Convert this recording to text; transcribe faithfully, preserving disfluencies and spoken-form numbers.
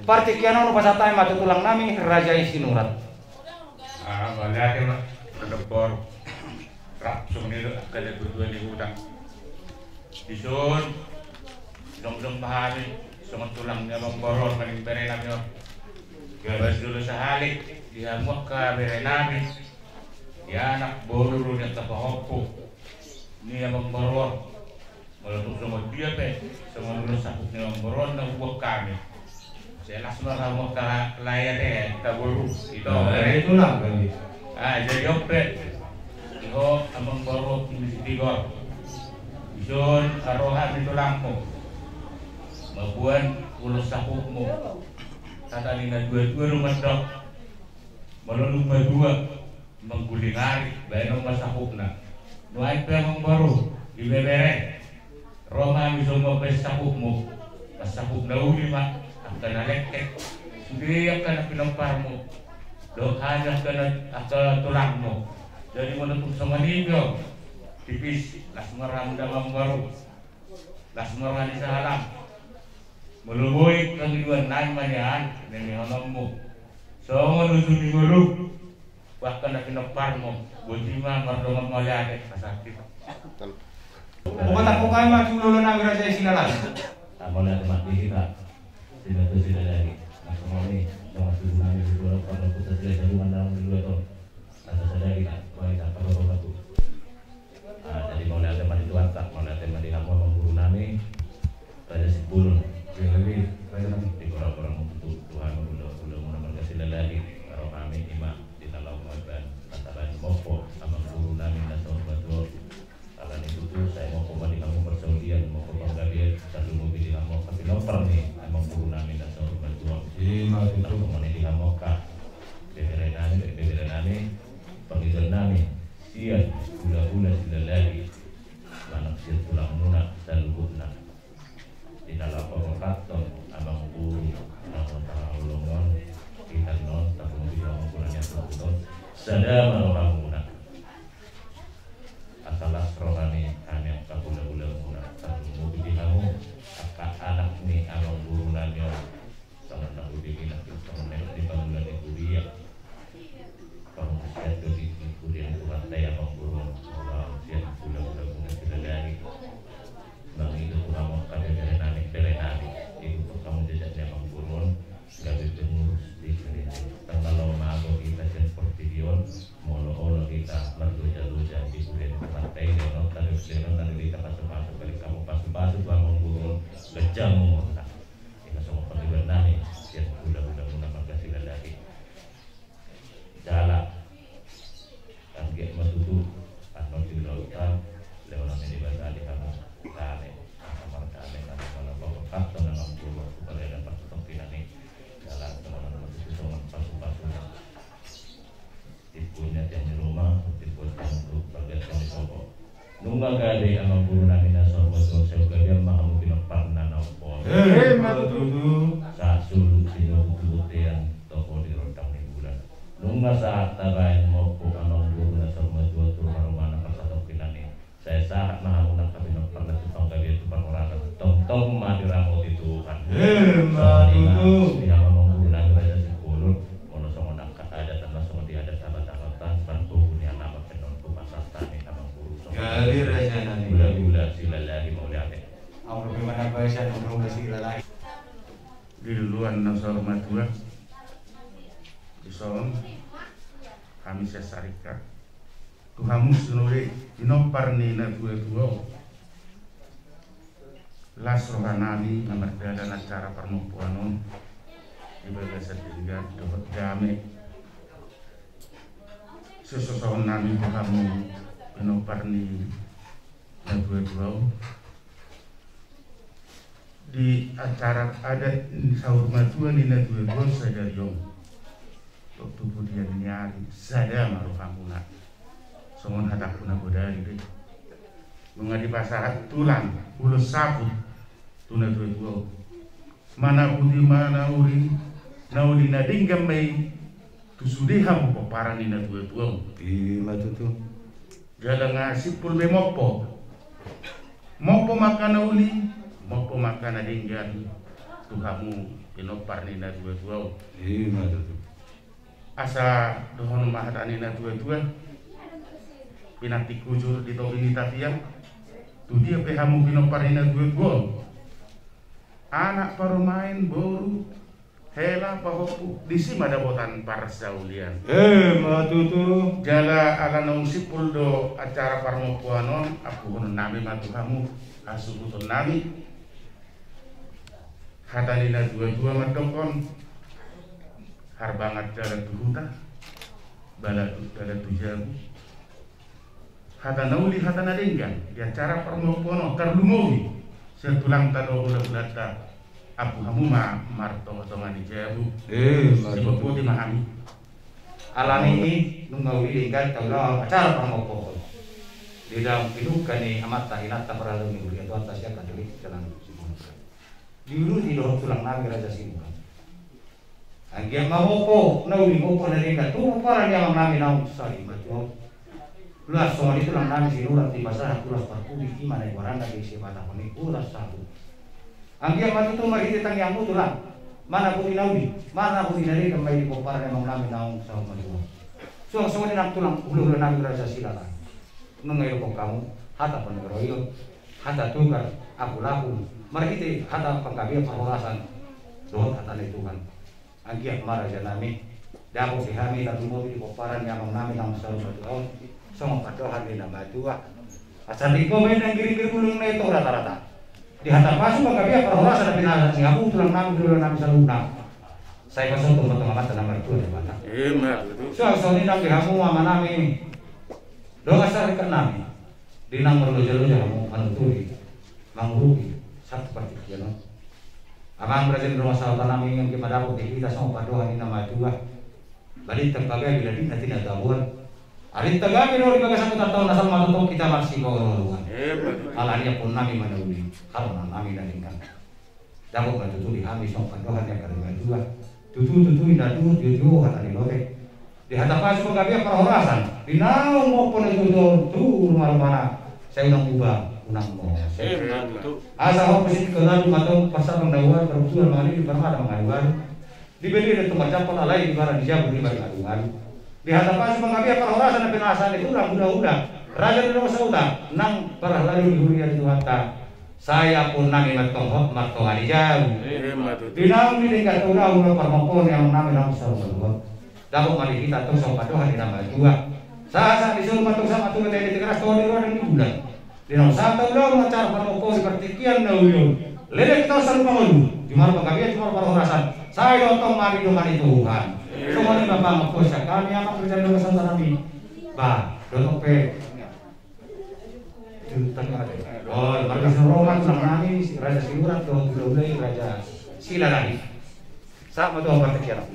Partingkian on hupasahat hami ma tu tulang nami Raja i Sinurat. Ah, mauliate ma. Rap songon i do angka natuatua ni huta. Dison jongjong ma hami songon tulang ni amangboru on, paling bere nami on. Gabe jolo sahali di hamu angka bere nami, di anak boru ni angka pahompu ni amangboru on. Molo tung songon dia pe, songon ulos saput ni amangboru on na hubuat hami. Sai las ma hamu angka lae ate, angka boru. Ito. Ah, jadi on pe, di ho amangboru ni si Tigor, dison ro hami tulangmu mamboan ulos saputmu. Hata ni natuatua do mandok, molo dung matua mangguling ari, baenon ma saputna. Nuaeng pe amangboru, ibebere, ro ma hami dison mambaen saputmu. Pasaputan na uli ma, angka na lekkek, sude angka na pinomparmu dohot hami angka na, angka tulangmu. Jadi molo tung songon i pe on, tipis, las ma roham da amangboru. Las ma roha ni sahalam. Molo boi pangidoan nami ma nian, ninihononmu. Songon uju ni ngolu, angka na pinomparmu, boti ma mardongan mauliate, pasahat hita. Hupasahat hami ma tu hulahula nami Raja i Silahi. Mauliate ma di hita. Sinatu Silahi. Na songon i, songon tubu nami di dua, pada putar dia jadungan dalam di dua ton. Asa sadari na, wai na, pado pado tu. Ah, jadi mauliate ma di Tuhanta, mauliate ma di hamu amangboru nami Raja Sipulun. Iya, iya, raja nami. Di gora-goramu tutu, Tuhan, hulahula muna marga Silahi. Ro hami ima di na laho mamboan na tabaen mompo amangboru nami na saur matua. Alani tutu, sai mompo ma di hamu parsaulian, mompo panggabean, tarlumobi di hamu angka pinompar ni amangboru nami na saur matua. Ima tutu. Tarlumobi di hamu angka bebere nami, bebere nami, pangidoan nami sian hulahula Silahi, manang sian tulangmuna saluhutna. Di na laho paborhathon amangboru na hita na holong on, hita on, tarlumobi di amangboru na nian saluhut on. Sada ma rohamuna. Asa las roha ni hami angka hulahulamuna, tarlumobi di hamu angka anak ni amangboru nami on. Songon na hudengina, songon na di pangula ni huria. Pangula sian do di huria ni Tuhanta i amangboru on, molo sian hulahulamuna Silahi. Mangido tu hamu angka bebere nami, bere nami, ikuti hamu jejak ni amangboru on. Gabe pengurus di gereja. Tanggal lima mago hita sian portibi on, molo olo hita marloja-loja di huria ni Tuhanta i, lehonon tadok, lehonon na do hita pasupasu, balik hamu pasupasu tu amangboru on, ganjang umurna. Ima songon pangidoan nami sian hulahulamuna marga Silahi. Jala anggiat ma tutu annon di ulaonta, lehonon ni Debata di hamu dame, angka mardame, na molo paborhathon amangboru tu parianan parsatongkinan i. Jala lehonon ma tutu songon pasupasuna. Timbulna tiang ni ruma, timbulna tiang ni ruma, bagian tiang ni sopo. Nunga gabe amangboru nami na saur matua, sai gabe ma hamu pinomparna na ompung. Ima tutu. Sahat suhut di lobi tu bontean, toho di rondang ni bulan. Nunga sahat tabaen mompo amangboru na saur matua tu rumah-rumahna parsatongkinan i. Sai sahat ma hamu angka pinomparna tu panggabean tu parhorasan. Tongtong ma diramoti Tuhan. Ima tutu. Di hamu amangboru nami Raja Sipulun. Molo songon angka adat, na songon di adat Batak-Batak, marboru ni alaman pe annon tu pasahat hami amangboru songon. Gabe raja nami. Hulahula Silahi mauliate. Aung rupi mana baca hulahula Silahi. Di luluan na saur matua. Dison hami sian Sarika. Tu hamu sude pinompar ni natuatua on. Las roha nami na mardalan acara parmompoan on di bagasan denggan dohot dame. Sian susuhon nami tu hamu pinompar ni natuatua on. Di acara adat ni saur matua ni natuatua on sadari on. Dohot tu pudian ni ari, sada ma rohamuna. Songon hatangku na bodari do i. Nunga dipasahat tulang ulos saput tu natuatua on. Manaputi ma na uli, na uli na denggan ma i tu sude hamu pomparan ni natuatua on. Ima tutu. Jala nga simpul be mompo. Mompo ma angka na uli, mompo ma angka na denggan. tu hamu pinompar ni na dua-dua on. Ima tutu. Asa dohonon ma hata ni na dua-dua, pinantik hujur di topi ni tapian, tu dia pe hamu pinompar ni na dua-dua on, anak parumaen, boru, hela pahompu, disi ma dapotan parsaulian. Ima tutu. Jala ala naung simpul do acara parmompoan on, ampuhonon nami ma tu hamu hasuhuton nami. Hata ni na dua-dua mandok on: Harbangat dalan tu huta, balatut dalan tu jabu. Hata na uli, hata na denggan di acara parmompoan on, tarlumobi sian tulangta dohot hulahulanta, ampu hamu ma martongatonga ni jabu. Ima tutu. Sibotboti ma hami. Alani i nunga uli denggan taulahon acara parmompoan on. Di dalam pinungka ni amanta inanta parhalado ni huria Tuhanta sian Katolik jalan Simon. Diuduti dohot tulang nami Raja Sinurat. Anggiat ma mompo na uli, mompo na denggan tu pomparan ni amang nami naung saur matua on. Laos songon i tulang nami Sinurat, dipasahat ulos parpudi, ima na iboanna di sibatahon ni ulos sahat. Anggiat ma tutu marhite tangiangmu tulang, manapudi na uli, manapudi na denggan ma i di pomparan ni amang nami naung saur matua on. Suang songon i nang tulang hulahula nami Raja Silaban. Nunga idokkon hamu hata pangidoan, hata tukar, apulapul, marhite hata panggabean parhorasan dohot hata ni Tuhan. Anggiat ma raja nami, dapot di hami tarlumobi di pomparan ni amang nami naung saur matua on, songon pandohan ni na matua. Asa tingko ma i nang giringgiring bulung na i tong ratarata. Di hata pasu panggabean parhorasan na pinasahat ni hamu tulang nami, hulahula nami saluhutna, sai pasahathon ma tu amanta na martua Debata. Ima tutu. Suang songon i nang di hamu ama nami, dongan sarikat nami, di naung marlojaloja hamu manuturi, mangurupi sahat tu partingkian on. Amang raja ni dongan sahuta nami, anggiat ma dapot di hita songon pandohan ni na matua: Balintang pagabe lading na tinatabuan. Arinta gabe do di bagasan huta on, asal ma tongtong hita marsipaolooloan. Ima tutu. Alani i ampuhon nami ma na uli, haroan nami na denggan. Dapot ma tutu di hami songon pandohan ni angka na matua. Tutu, tutu, inna, tutu, tutu, hata ni lote. Di hata pasu panggabean parhorasan, di naung mompo na tutu on tu rumarumana, sai unang muba, unang mose. Ima tutu. Asa horas ni hita tu mata on, parsabang na uar, parbutuhan mangalili, parmata mangalualu. Di bere do tong marjampal, alai di bara ni jabu riba mangalungalu. Di hata pasu panggabean parhorasan na pinasahat ni tulang hulahula, raja ni dongan sahuta, nang parhalado ni huria ni Tuhanta, sai ampuhon nami ma tong hot martonga ni jabu. Ima tutu. Di naung denggan taulahon parmompoan ni amang nami naung saur matua on, dapot ma di hita tong songon pandohan ni na matua. Sahat, sahat ni solu ma tong, sahat ma tu hita di Tigaras, tu hita di roda ni bulan. Di naung sahat taulahon acara parmompoan di partingkian na uli on, leleng hita saur mangolu, jumolo panggabean, jumolo parhorasan, sai do tong ma didongani Tuhan. Songon i ma pamompoan sian hami, amang raja ni dongan sahuta nami. Ba, dohot pe tu tangga ate. O, marga Sinurat, tulang nami Raja Sinurat dohot hulahula i Raja Silaban. Sahat ma tu partingkian.